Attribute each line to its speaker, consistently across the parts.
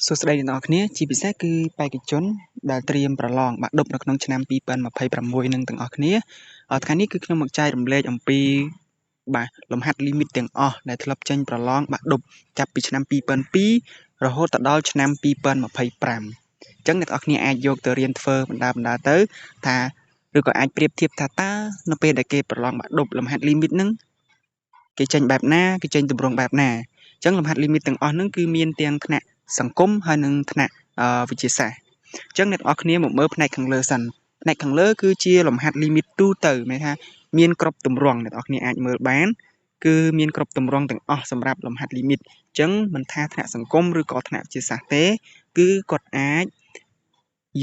Speaker 1: សួស្តីអ្នកទាំងអស់គ្នាជាពិសេសគឺបេក្ខជនដែលត្រៀមប្រឡងបាក់ឌុបនៅក្នុងឆ្នាំ2026នឹងទាំងអស់គ្នាថ្ងៃនេះគឺខ្ញុំមកចែករំលែកអំពីបាទលំហាត់ limit ទាំងអស់ដែលធ្លាប់ចេញប្រឡងបាក់ឌុបចាប់ពីឆ្នាំ2002រហូតដល់ឆ្នាំ2025អញ្ចឹងអ្នកទាំងអស់គ្នាអាចយកទៅរៀនធ្វើបណ្ដាបណ្ដាទៅថាឬក៏អាចប្រៀបធៀបថាតើនៅពេលដែលគេប្រឡងបាក់ឌុបលំហាត់ limit ហ្នឹងគេចេញបែបណាគេចេញទម្រង់បែបណាអញ្ចឹងលំហាត់ limit ទាំងអស់ហ្នឹងគឺមានទាំងថ្នាក់សង្គមហើយនិងថ្នាក់វិទ្យាសាស្ត្រអញ្ចឹងអ្នកទាំងអស់គ្នាមកមើលផ្នែកខាងលើសិនផ្នែកខាងលើគឺជាលំហាត់ limit ទូទៅមានថាមានគ្រប់ទម្រង់អ្នកទាំងអស់គ្នាអាចមើលបានគឺមានគ្រប់ទម្រង់ទាំងអស់សម្រាប់លំហាត់ limit អញ្ចឹងមិនថាថ្នាក់សង្គមឬក៏ថ្នាក់វិទ្យាសាស្ត្រទេគឺគាត់អាច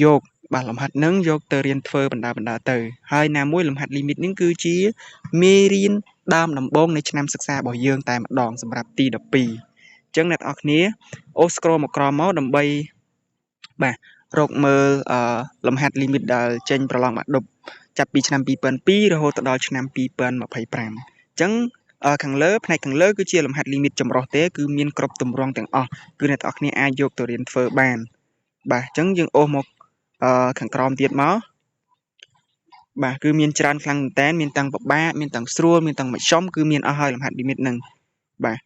Speaker 1: យកបាទលំហាត់នឹងយកទៅរៀនធ្វើបណ្ដាបណ្ដាទៅហើយណាមួយលំហាត់ limit នឹងគឺជាមេរៀនដើមដំបូងនៃឆ្នាំសិក្សារបស់យើងតែម្ដងសម្រាប់ទី12អញ្ចឹងអ្នកទាំងអស់គ្នាអូ scroll មកក្រោមមកដើម្បីបាទរកមើលអឺលំហាត់ limit ដែលចេញប្រឡងបាក់ឌុបចាប់ពីឆ្នាំ2002រហូតដល់ឆ្នាំ2025អញ្ចឹងខាងលើផ្នែកខាងលើគឺជាលំហាត់ limit ចម្រុះទេគឺមានគ្រប់ទម្រង់ទាំងអស់គឺអ្នកទាំងអស់គ្នាអាចយកទៅរៀនធ្វើបានបាទអញ្ចឹងយើងអូសមកអឺខាងក្រោមទៀតមកបាទគឺមានច្រើនខ្លាំងមែនតើមានទាំងពិបាកមានទាំងស្រួលមានទាំងមធ្យមគឺមានអស់ហើយលំហាត់ limit ហ្នឹងបាទ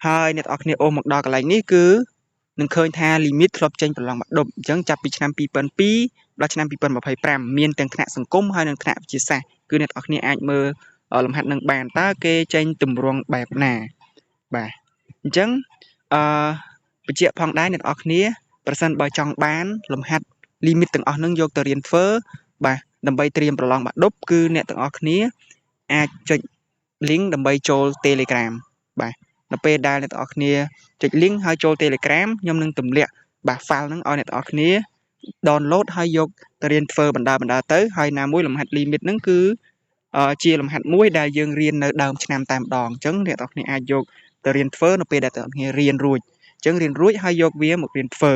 Speaker 1: ហើយអ្នកទាំងអស់គ្នាអូសមកដល់កន្លែងនេះគឺនឹងឃើញថា limit ធ្លាប់ចេញប្រឡងបាក់ឌុបអញ្ចឹងចាប់ពីឆ្នាំ2002ដល់ឆ្នាំ2025មានទាំងថ្នាក់សង្គមហើយនិងថ្នាក់វិទ្យាសាស្ត្រគឺអ្នកទាំងអស់គ្នាអាចមើលលំហាត់នឹងបានតើគេចេញទម្រង់បែបណាបាទអញ្ចឹងអឺបញ្ជាក់ផងដែរអ្នកទាំងអស់គ្នាប្រសិនបើចង់បានលំហាត់ limit ទាំងអស់នឹងយកទៅរៀនធ្វើបាទដើម្បីត្រៀមប្រឡងបាក់ឌុបគឺអ្នកទាំងអស់គ្នាអាចចុច link ដើម្បីចូល Telegram បាទនៅពេលដែលអ្នកទាំងអស់គ្នាចុច link ហើយចូល Telegram ខ្ញុំនឹងទម្លាក់បាទ file ហ្នឹងឲ្យអ្នកទាំងអស់គ្នា download ហើយយកទៅរៀនធ្វើបណ្ដាបណ្ដាទៅហើយណាមួយលំហាត់ limit ហ្នឹងគឺជាលំហាត់មួយដែលយើងរៀននៅដើមឆ្នាំតែម្ដងអញ្ចឹងអ្នកទាំងអស់គ្នាអាចយកទៅរៀនធ្វើនៅពេលដែលអ្នកទាំងអស់គ្នារៀនរួចអញ្ចឹងរៀនរួចហើយយកវាមករៀនធ្វើ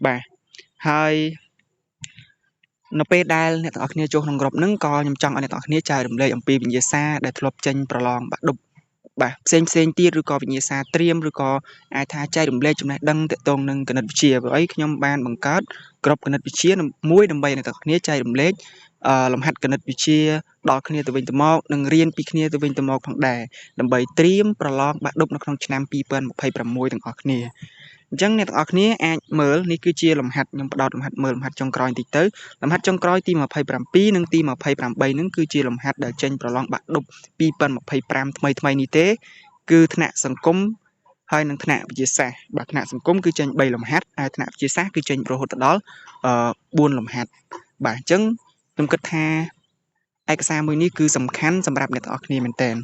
Speaker 1: បាទហើយនៅពេលដែលអ្នកទាំងអស់គ្នាចូលក្នុងក្រុមហ្នឹងក៏ខ្ញុំចង់ឲ្យអ្នកទាំងអស់គ្នាចែករំលែកអំពីវិញ្ញាសាដែលធ្លាប់ចេញប្រឡងបាក់ឌុបបាទផ្សេងផ្សេងទៀតឬក៏វិញ្ញាសាត្រៀមឬក៏អាចថាចែករំលែកចំណេះដឹងទាក់ទងនឹងគណិតវិទ្យាព្រោះអីខ្ញុំបានបង្កើតក្រុមគណិតវិទ្យាមួយដើម្បីអ្នកទាំងអស់គ្នាចែករំលែកលំហាត់គណិតវិទ្យាដល់គ្នាទៅវិញទៅមកនិងរៀនពីគ្នាទៅវិញទៅមកផងដែរដើម្បីត្រៀមប្រឡងបាក់ឌុបនៅក្នុងឆ្នាំ2026ទាំងអស់គ្នាអញ្ចឹងអ្នកទាំងអស់គ្នាអាចមើលនេះគឺជាលំហាត់ខ្ញុំផ្ដោតលំហាត់មើលលំហាត់ចុងក្រោយបន្តិចទៅលំហាត់ចុងក្រោយទី27និងទី28ហ្នឹងគឺជាលំហាត់ដែលចេញប្រឡងបាក់ឌុប2025ថ្មីថ្មីនេះទេគឺថ្នាក់សង្គមហើយនិងថ្នាក់វិទ្យាសាស្ត្របាទថ្នាក់សង្គមគឺចេញ3លំហាត់ហើយថ្នាក់វិទ្យាសាស្ត្រគឺចេញរហូតដល់4លំហាត់បាទអញ្ចឹងខ្ញុំគិតថាឯកសារមួយនេះគឺសំខាន់សម្រាប់អ្នកទាំងអស់គ្នាមែនទែន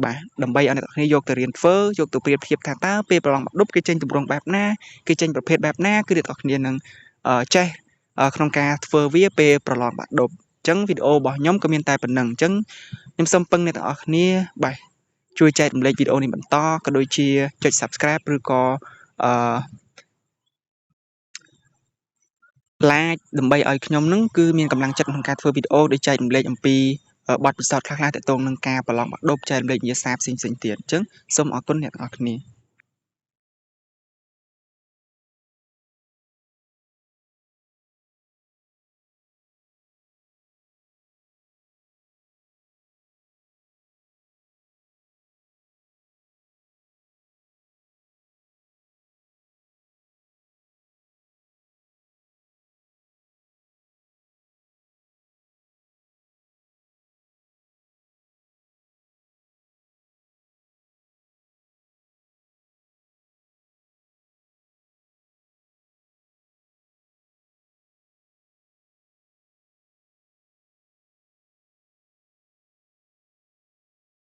Speaker 1: បាទដើម្បីឲ្យអ្នកទាំងអស់គ្នាយកទៅរៀនធ្វើយកទៅប្រៀបធៀបថាតើពេលប្រឡងបាក់ឌុបគេចេញទម្រង់បែបណាគេចេញប្រភេទបែបណាគឺអ្នកទាំងអស់គ្នានឹងចេះក្នុងការធ្វើវាពេលប្រឡងបាក់ឌុបអញ្ចឹងវីដេអូរបស់ខ្ញុំក៏មានតែប៉ុណ្ណឹងអញ្ចឹងខ្ញុំសូមពឹងអ្នកទាំងអស់គ្នាបាទជួយចែករំលែកវីដេអូនេះបន្តក៏ដូចជាចុច Subscribe ឬក៏អឺ like ដើម្បីឲ្យខ្ញុំនឹងគឺមានកម្លាំងចិត្តក្នុងការធ្វើវីដេអូដោយចែករំលែកអំពីបទពិសោធន៍ខ្លះៗទាក់ទងនឹងការប្រឡងបាក់ឌុបចែករំលែកវិញ្ញាសាផ្សេងៗទៀតអញ្ចឹងសូមអរគុណអ្នកទាំងអស់គ្នា។